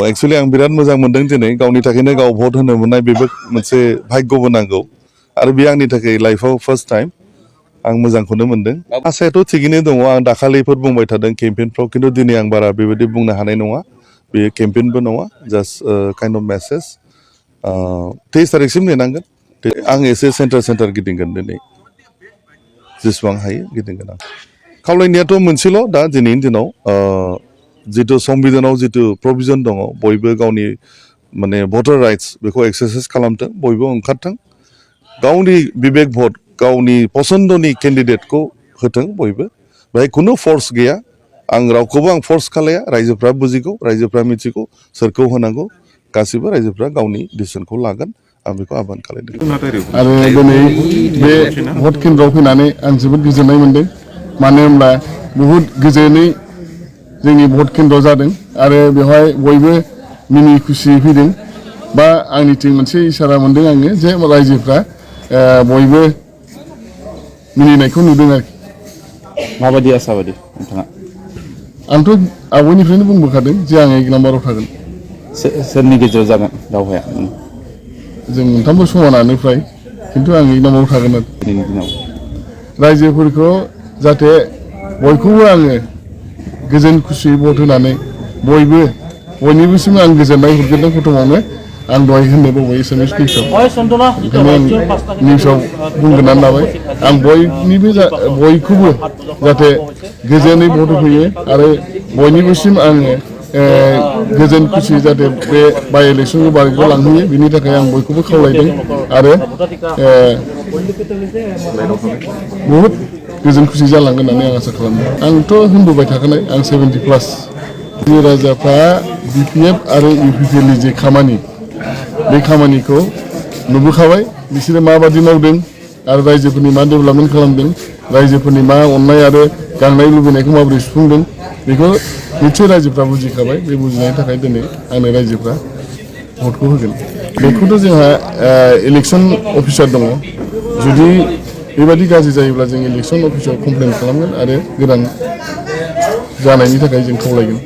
actually आं बिराद मोजां मोनदों दिनै गावनि थाखायनो गाव भट होनो मोननाय बेबो मोनसे भाग्यबो नांगौ आरो बे आंनि थाखाय लाइफआव फार्स्ट टाइम आं मोजांखौनो मोनदों आसायाथ' थिगैनो दङ आं दाखालिफोर बुंबाय थादों केम्पेइनफ्राव खिन्थु दिनै आं बारा बेबायदि बुंनो हानाय नङा बेयो केम्पेइनबो नङा जास्ट काइन्ड अफ मेसेज 23 तारिखसिम नेनांगोन आं एसे सेन्टार गिदिंगोन दिनै जेसेबां हायो गिदिंगोन आं खावलायनायाथ' मोनसेल' दा दिनैनि दिनाव जितु संबिधानाव जितु प्रभिजन दङ बयबो गावनि माने भटार राइट्स बेखौ एक्सारसाइज खालामथों बयबो ओंखारथों गावनि बिबेक भट गावनि पसन्दनि केन्डिडेटखौ होथों बयबो बेहाय खुनु फर्स गैया आं रावखौबो आं फर्स खालाया रायजोफ्रा बुजिगौ रायजोफ्रा मिथिगौ सोरखौ होनांगौ गासिबो रायजोफ्रा गावनि डिसिसनखौ लागोन आं बेखौ आह्वान खालामदों आरो दिनै बे भट केन्द्रआव फैनानै आं जोबोद गोजोननाय मोनदों मानो होनब्ला बहुद गोजोनै जोंनि भट केन्द्र जादों आरो बेवहाय बयबो मिनि खुसि फैदों बा आंनिथिं मोनसे इसारा मोनदों आङो जे रायजोफ्रा बयबो मिनिनायखौ नुदों आरोखि माबायदि आसाबादि नोंथाङा आंथ' आवगायनिफ्रायनो बुंबोखादों जे आं 1 नाम्बाराव थागोन सोरनि गेजेराव जागोन दावहाया जों मोनथामबो समानानो फ्राय खिन्थु आं 1 नाम्बाराव थागोन आरो दिनैनि दिनाव रायजोफोरखौ जाहाथे बयखौबो आङो गोजोन खुसियै भट होनानै बयनिबोसिम आं गोजोननाय हरग्रोदों प्रथमावनो आं दहाय होननो बावबाय एसामिस निउसाव ओंखायनो आं निउसाव बुंग्रोनानै लाबाय आं बयखौबो जाहाथे गोजोनै भट होफैयो आरो बयनिबोसिम आङो गोजोन खुसि जाहाथे बे बाइ इलेक्सनखौ बारग'लांहोयो लांहोयो बिनि थाखाय आं बयखौबो खावलायदों आरो बहुद गोजोन खुसि जालांगोन होननानै आं आसा खालामदों आंथ' होनबोबाय थाखानाय आं 70+ रायजो राजाफ्रा BPF आरो UPPनि जे खामानि बे खामानिखौ नुबोखाबाय बिसोरो माबादि मावदों आरो रायजोफोरनि मा डेभेलपमेन्ट खालामदों रायजोफोरनि मा अननाय आरो गांनाय लुबैनायखौ माबोरै सुफुंदों बेखौ निश्चय रायजोफ्रा बुजिखाबाय बे बुजिनायनि थाखाय दिनै आंनो रायजोफ्रा भटखौ होगोन बेखौथ' जोंहा इलेक्सन अफिसार दङ जुदि बेबायदि गाज्रि जायोब्ला जों इलेक्सन अफिसाव कमप्लेन खालामगोन आरो गोदान जानायनि थाखाय जों खावलायगोन